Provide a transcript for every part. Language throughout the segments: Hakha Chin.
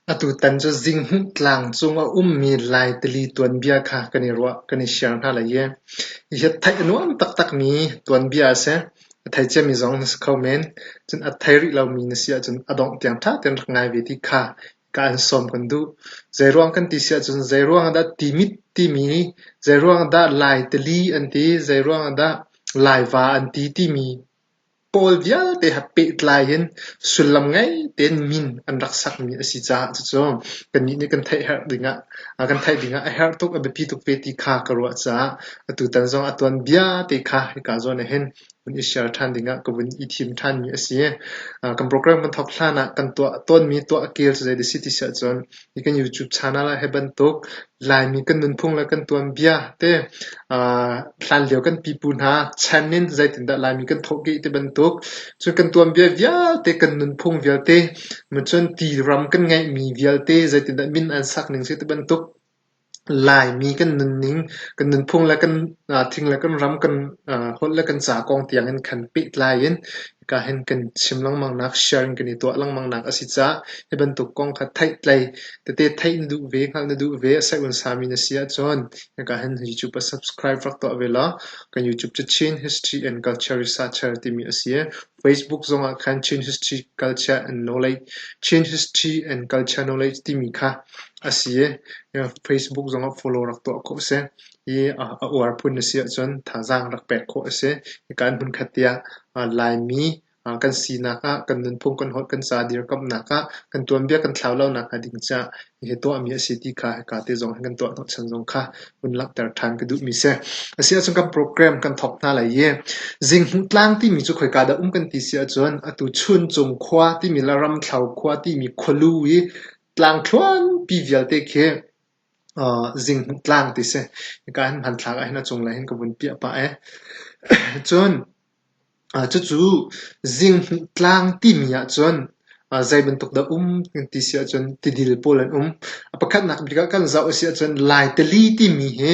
Atutan cu Zinghmuh tlang cung a ummi Laitali tuanbia kha kan i ruah, kan i share hna lai i hihi theih a nuam taktakmi tuanbia a si. A thei ciami zong na si kho men. Cun a thei rih lomi na si ahcun a dongh tiang ṭha tein rak ngai ve ti kha ka an sawm kan duh. Zeiruang kan ti si ahcun zeiruang ah dah Timit timi, zeiruang ah dah Laitali an ti, zeiruang ah dah Laiva an ti timi Pawl vialte he pehtlai in sullam ngei tein min an rak sakmi a si caah cucu kannih nih kan theih herh dingah kan theih dingah a herh tuk, a biapi tuk ve ti kha ka ruah caah atutan zong a tuanbia te kha hika zawn ah hin vun i share ṭhan dingah ka vun i thim ṭhanmi a si. Kan program kan thawk hlan ah kan tuah tawnmi tuah kel cu zei dah si ti si ahcun hi kan YouTube channel ah hi bantuk Laimi kan nunphung le kan tuanbia te hlanlio kan pipu hna chan in zeitindah Laimi kan thawhkeh ti bantuk cun kan tuanbia vialte kan nunphung vialte cun tiram kan ngeihmi vialte zeitindah min an sak ning si ti bantuk Laimi kan nunning, kan nunphung le kan thing le kan ram, kan holh le kan ca kong tiang in khan pehtlai in hika hin kan chim lengmang nak, sharing kan i tuah lengmang nak a si caah hi bantuk kong kha theihtlei tete theih na duh ve, hngalh na duh ve, a seih sami na si ahcun hika hin YouTube ah subscribe rak tuah ve law kan YouTube cu Chin History and Culture Researcher timi a si i Facebook zong ah khan Chin History Culture and Knowledge, Chin History and Culture Knowledge timi kha a si i Facebook zongah follow rak tuah khawh a si i a uar phun na si ahcun thazaang rak pek khawh a si. Hika in hmunkhat tiah Laimi kan sinak ah, kan nunphung, kan holh, kan ca dirkamhnak ah, kan tuanbia kan thlau lonak hnga ding caah hihi tuahmi a si ti kha hika te zong hin kan tuah hnawhchan zong kha vun langhter ṭhan ka duhmi si. A si ahcun kan program kan thawk hna lai i Zinghmuh tlang timi cu khoika dah um kan ti si ahcun atu Chuncung khua timi le Ramthlo khua timi khualu i Tlangthluanpi vialte khi Zinghmuh tlang ti si. Hika hin hmanthlak ah hin a cunglei hin ka vun piah pah i. Cun cucu Zinghmuh tlang timi ahcun zei bantuk dah um kan ti si ahcun tidil pawl an um. A pakhatnak bik ah kan zoh a si ahcun Laitali timi hi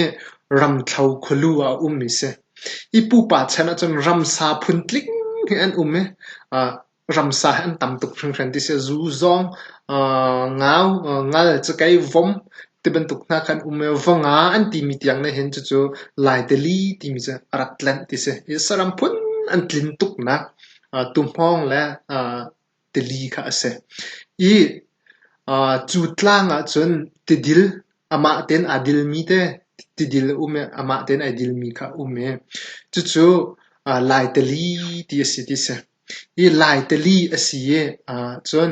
Ramthlo khualu ah a ummi si. Hi pupa chan ahcun ramsa phuntling hi an um i Ramsa hi an tam tuk hringhran ti si. Zu, zawng, ngau, ngal, cakei, vom tibantuk hna kha an um i va-nga an timi tiang nih hin cucu Laitali timi cu a rak tlanh ti si. Hi saram phun an tlin tuknak tuhmawng le tili kha a si. I cu tlang ahcun tidil amah tein aa dilmi te tidil a um i amah tein ai dilmi kha a um i cucu Laitali ti a si ti si. Hi Laitali a si i cun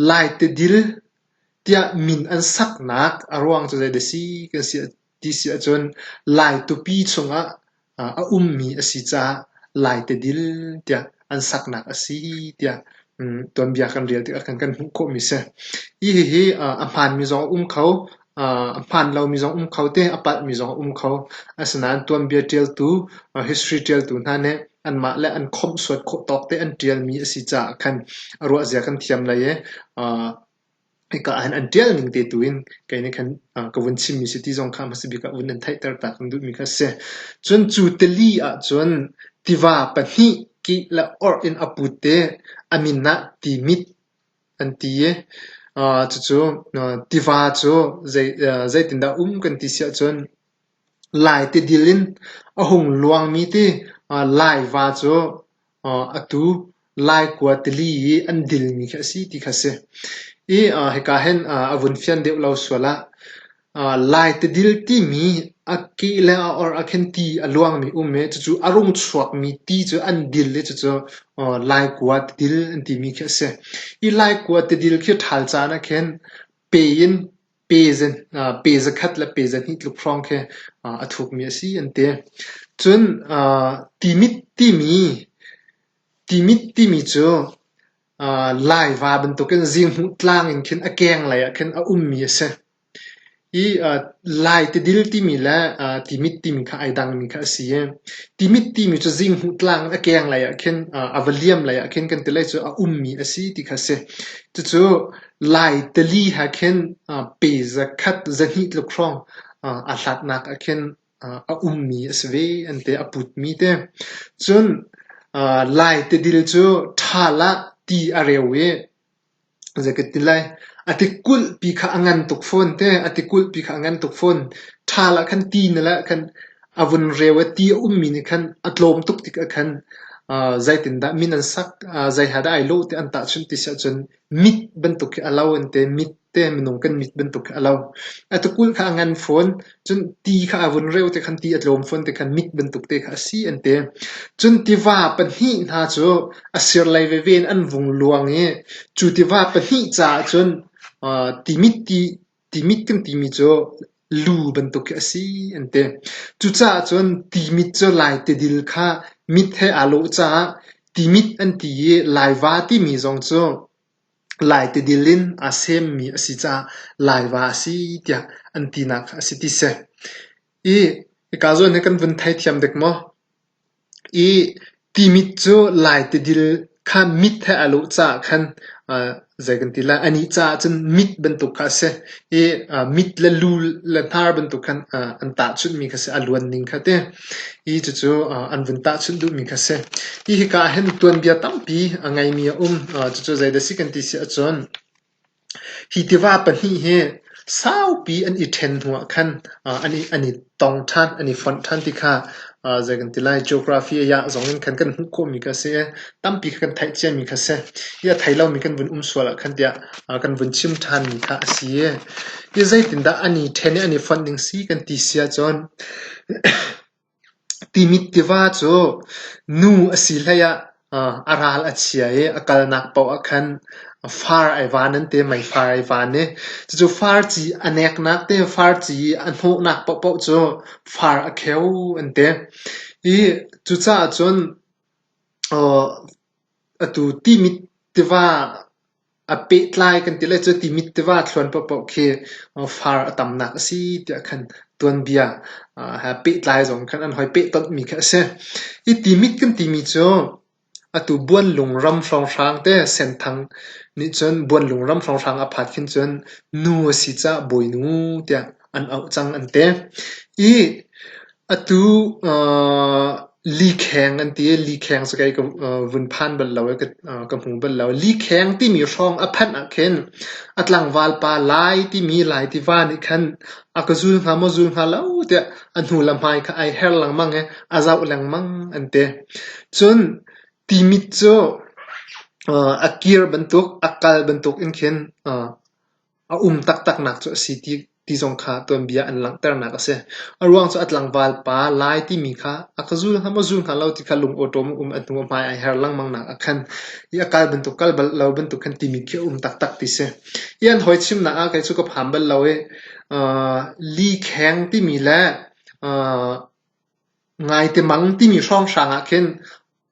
Laitadil tiah min an saknak a ruang cu zeidah si kan si ti si ahcun Lai tupi chungah a ummi a si caah Laitadil tiah an saknak a si tiah tuanbia kan rel tikah khan kan hmuh khawhmi a si. Hi hihi a hmaanmi zong a um kho. A hmaan lomi zong um kho te, a palhmi zong a um kho. Asinain tuanbia ṭialtu, history ṭialtu hna nih anmah le an khawmhsuat khawh tawk te an ṭialmi a si caah khan a ruahzia kan thiam lai i hika ah hin an ṭial ning te tu in kei nih khan ka vun chimmi si ti zong kha hmasa bik ah vun in theihter ta kan duhmi kha a si. Cun cu tili ahcun tiva pahnih kih le orh in a put i a min ah Timit An ti i cucu tiva cu zeitindah um kan ti si ahcun Lai tidil in a hung luangmi ti Laiva cu atu Laikua tili i an dilmi khi a si ti kha a si. I hika hin a vun fian deuh lo sual ah Lai tidil timi a keh le a orh ah khin ti a luangmi um i cucu a rung chuakmi ti cu an dil i cucu Laikua tidil an timi khi a si. Hi Laikua tidil khi ṭhal caan ah khin pe in pe zakhat le pe zahnih tluk hrawng khi a thukmi a si an ti. Cun timit timi timit timi cu Laiva bantukin Zinghmuh tlang in khin a kenglei ah khin a ummi a si. Hi Lai tidil timi le Timit timi kha ai dangmi kha a si i Timit timi cu Zinghmuh tlang in a kenglei ah khin a va liam lei ah khin kan ti lai cu a ummi a si ti kha a si. Cucu Lai tili he khin pe zakhat zahnih tluk hrawng aa hlatnak ah khin a ummi a si ve an ti, a putmi te. Cun Lai tidil cu ṭhal ah ti a reu i. Zei ka ti lai, a tikulh pi kha a ngan tuk fawn te, a tikulh pi kha a ngan tuk fawn. Ṭhal ah khan ti na le khan a vun reu i ti a ummi nih khan a tlawm tuk tikah khan zeitindah min an sak, zei ha dah ai lawh ti an tahchunh ti si ahcun mit bantuk khi a lo an ti. Mit te minung kan mit bantuk khi a lo. A tikulh kha a ngan fawn. Cun ti kha a vun reu tikhan ti a tlawm fawn tikhan mit bantuk te kha a si an ti. Cun tiva pahnih hna cu a sirlei veve in an vung luang i cu tiva pahnih caah cun timit ti timit kan timi cu lu bantuk khi a si an ti. Cucaah cun timit cu Lai tidil kha mit he aa lawh caah timit an ti i Laiva timi zong cu Lai tidil in aa semmi a si caah Laiva a si tiah an tinak kha a si ti si. I hika zawn hi kan vun theithiam dek maw? I timit cu Lai tidil kha mit he aa lawh caah khan zei kan ti lai, anih caah cun mit bantuk kha a si. I mit le lu le hnar bantuk khan an tahchunhmi kha a si, a luan ning kha ti. Hi cucu an vun tahchunh duhmi kha a si. Hi hika ah hin tuanbia tampi a ngeimi a um. Cucu zeidah a si kan ti si ahcun hi tiva pahnih hi saupi an i ṭhen hnuah khan an i tong ṭhan, an i fonh ṭhan ti kha zei kan ti lai geography ah zong in khan kan hmuh khawhmi kha a si i tampi kha kan theih ciami kha a si. Hi a thei lomi kan vun um sual ah khan tiah kan vun chim ṭhanmi kha a si. Hi zeitindah an i ṭhen i an i fonh ding si kan ti si ahcun Timit tiva cu nu a si hlei ah a ral a chia i a kalnak paoh ah khan far ai van an ti, meifar ai van i cucu farci a neknak te farci i a hnawhnak paohpaoh cu far a kheu an ti. I cucaah cun atu Timit tiva A pehtlai kan ti lai cu Timit tiva thluan paohpaoh khi far a tamnak a si tiah khan tuanbia he pehtlai zong khan an hoi pehtonhmi khi a si. Hi Timit kan timi cu atu Buanlung ram hrawnghrang te Senthang nih cun Buanlung ram hrawnghrang a phat khin cun nu a si caah Bawinu tiah an auh cang an ti. I atu likheng an ti i likheng cu kei ka vun phan bal lo i ka hmu bal lo. Likheng timi hrawng a phanh ah khin a tlangval pa Lai timi Lai tiva nih khan a ka zul hnga maw zul hnga lo tiah a hnu le hmai kha ai her lengmang i a zoh lengmang an ti. Cun Timit cu a kir bantuk, a kal bantuk in khin A um taktaknak cu a si ti zong kha tuanbia an langhternak a si. A ruang cu a tlangval pa Lai timi kha a ka zul hnga maw zul hnga lo ti kha lungawṭawm a um. A hnu a hmai ai her lengmang nak ah khan i a kal bantuk kal bal lo bantuk khan timi khi a um taktak ti si. Hi an hawi chimnak ah kei cu ka phan bal lo i likheng timi le ngaitimang timi hrawnghrang ah khin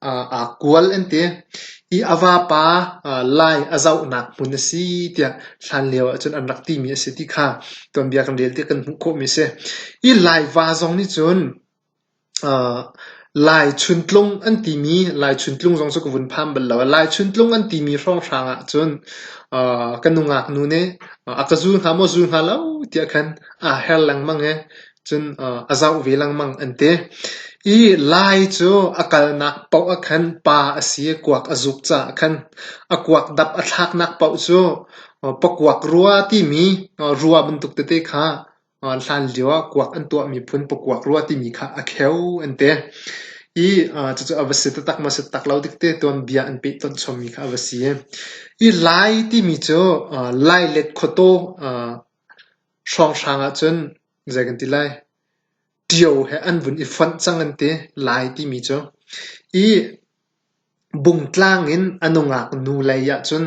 aa kual an ti i a vapa Lai a zohnak hmun a si tiah hlanlio ahcun an rak timi a si ti kha tuanbia kan rel tikah kan hmuh khawhmi a si. Hi Laiva zong nih cun Lai chuntlung an timi Lai chuntlung zong cu ka vun phan bal lo. Lai chuntlung an timi hrawnghrang ahcun ka nungak nu nih a ka zul hnga maw zul hnga lo tiah khan aa her lengmang i Cun a zoh ve lengmang an ti. I Lai cu a kalnak paoh ah khan pa a si i kuak a zuk caah khan a kuak dap a thlaknak paoh cu pakuak rua timi rua bantuk tete kha hlanlio ah kuak an tuahmi phun pakuak rua timi kha a kheu an ti. I cucu a va si taktak maw si taktak lo dik te tuanbia an pehtonh chommi kha a va si. I Lai timi cu Lailet khuataw Hrawnghrang ahcun zei kan ti lai, ṭio he an vun i fonh cang an ti, Lai timi cu. I Bungtlang in a nungak nu lei ahcun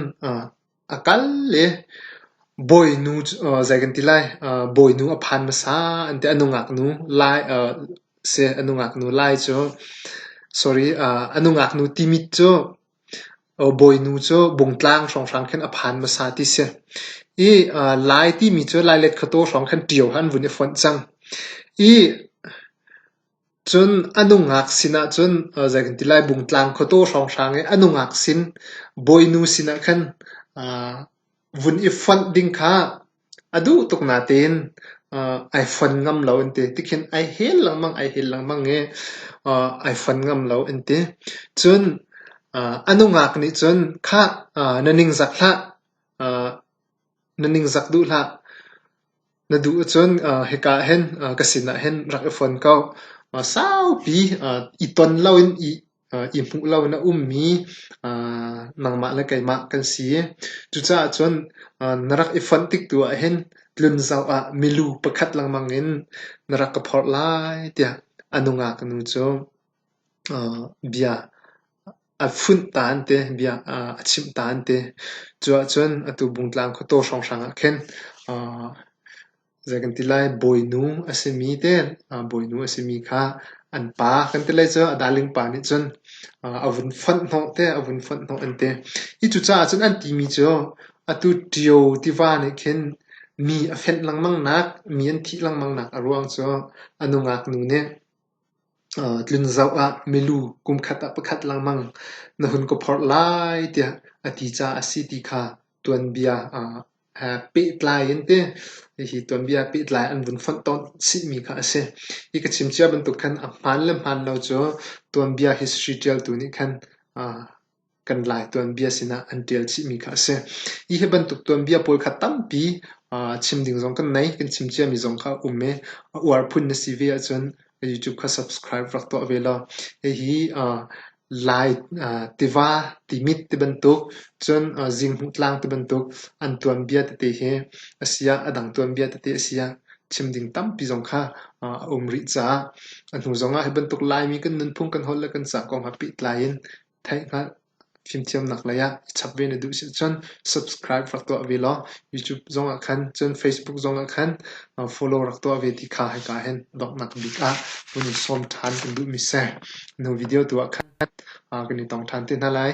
a kal i bawinu zei kan ti lai, bawinu a phan hmasa an ti. A nungak nu Lai si, a nungak nu Lai cu, sorry, a nungak nu Timit cu Bawinu cu Bungtlang hrawnghrang khin a phan hmasa ti si. I Lai timi cu Lailet khuataw hrawng khan ṭio he an vun i fonh cang. I cun a nungak sinah cun zei kan ti lai Bungtlang khuataw hrawnghrang i a nungak sin bawinu sinah khan vun i fonh ding kha A duh tuk natein ai fon ngam lo an ti. Tikhin ai hel lengmang ai hel lengmang i ai fon ngam lo an ti. Cun a nungak nih cun khah na ningzak hlah. Na ningzak duh hlah. Na duh ahcun hika ah hin ka sinah hin rak i fon ko. Saupi i ton loin i hmuh loin a ummi nangmah le keimah kan si. Cucaah cun na rak i fonh tik tu ahhin tlun zoh ah milu pakhat lengmang in na rak ka phorh lai tiah a nungak nu cu bia a funh ta an ti, bia a chimh ta an ti. Cu ahcun atu Bungtlang khuataw hrawnghrang ah khin zei kan ti lai bawinu a simi te bawinu a simi kha an pa kan ti lai cu a darling pa nih cun a vun fonh hnawh te a vun fonh hnawh an ti. Hi cucaah cun an timi cu atu Ṭio tiva nih khin mi a fenh lengmang nak, mi an thih lengmang nak a ruang cu a nungak nu nih tlun zoh ah milu kum khat ah pakhat lengmang na hun ka phorh lai tiah a ti caah a si ti kha tuanbia he pehtlai in ti hihi tuanbia pehtlai an vun fonh tawn chihmi kha a si. Hi ka chim cia bantuk khan a hmaan le hmaan lo cu tuanbia history ṭialtu nih khan kan Lai tuanbia sinah an ṭial chihmi kha a si. Hi hi bantuk tuanbia pawl kha tampi chim ding zong kan nei, kan chim ciami zong kha a um i a uar phun na si ve ahcun YouTube kha subscribe rak tuah ve law hihi Lai tiva timit ti bantuk cun Zinghmuh tlang ti bantuk an tuanbia tete hi a si ah a dang tuanbia tete a si ah chim ding tampi zong kha a um rih caah a hnu zong ah hi bantuk Laimi kan nunphung kan holh le kan ca kong he pehtlai in theihhngalh fimthiamnak lei ah i chap ve na duh si ahcun subscribe rak tuah ve law YouTube zong ah khan cun Facebook zong ah khan follow rak tuah ve ti kha hika hin donghnak bik ah vun in sawm ṭhan kan duhmi si. Nu video tu ah khan kan i tong ṭhan te hna lai.